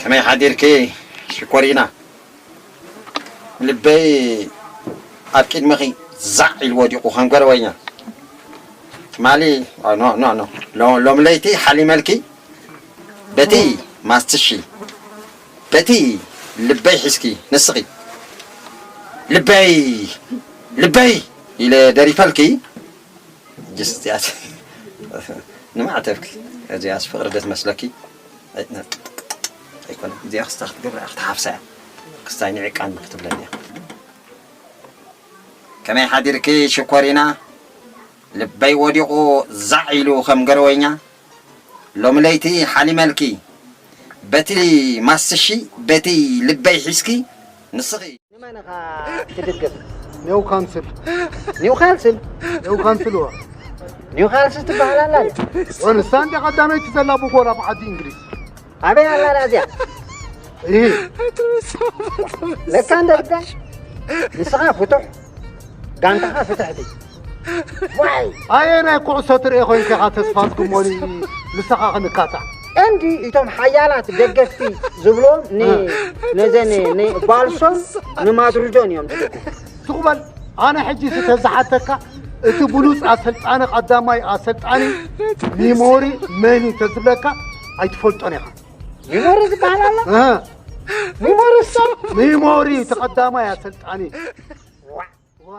ከመይ ሓዲርኪ ሽኮሪና? ልበይ ኣብ ቅድሚኺ ዛዕ ኢሉ ወዲቑ ከም ገረወኛ። ትማሊ፣ ኖ፣ ኖ፣ ኖ። ሎ-፣ ሎም ለይቲ ሓሊመልኪ፣ በቲ ማስትሺ፣ በቲ ልበይ ሒዝኪ፣ ንስኺ። ልበይ፣ ልበይ ኢለ ደሪፈልኪ፣ ጅስ እዚኣስ ንማዕተብኪ፣ እዚኣስ ፍቕሪ ዶ ትመስለኪ? ኣይ-፣ ነ-፣ ኣይኮነን። እዚኣ ክስታ ክትገብራ እያ፣ ክትሓፍሳ እያ። ክስታይ ንዒቃኒ ክትብለኒ እያ። ከመይ ሓዲርኪ ሽኮሪና? ልበይ ወዲቑ ዛዕ ኢሉ ከም ገረወኛ። ሎሚ ለይቲ ሓሊመልኪ። በቲ ማስትሺ፣ በቲ ልበይ ሒዝኪ፣ ንስኺ። ንመን ኢኻ ትድግፍ? ኒው ካንስል። ኒው ካንስል? ኒው ካንስል እዋ። ኒው ካንስል ትበሃል ኣላ። ወንሳ እንደ ቀዳመይቲ ዘላ ብጎራ ብዓዲ እንግሊዝ። ኣበይ ኣላ እዚኣ? ይሄ ለካ እንደ ጉዳይ ንስኻ ፍቱሕ፣ ጋንታኻ ፍትሕቲ። ዋይ! ኣየ ናይ ኩዕሶ ትርኢ ኮይንካ ኢኻ ተስፋ ዝግሞኒ ንስኻ ክንካታዕ። ቀንዲ እቶም ሓያላት ደገፍቲ ዝብሎም ን-፣ እ። ነዘን ንባልሶን ንማድሪዶን እዮም ዝድግፉ። ትቕበል፣ ኣነ ሕጂ ዝተዝሓተካ እቲ ብሉፅ ኣሰልጣኒ፣ ቀዳማይ ኣሰልጣኒ ሚሞሪ መን እዩ ተዝብለካ ኣይትፈልጦን ኢኻ። ሚሞሪ ዝበሃል ኣሎ? እ። ሚሞሪ እሱ? ሚሞሪ እቲ ቀዳማይ ኣሰልጣኒ። ዋ። ዋ።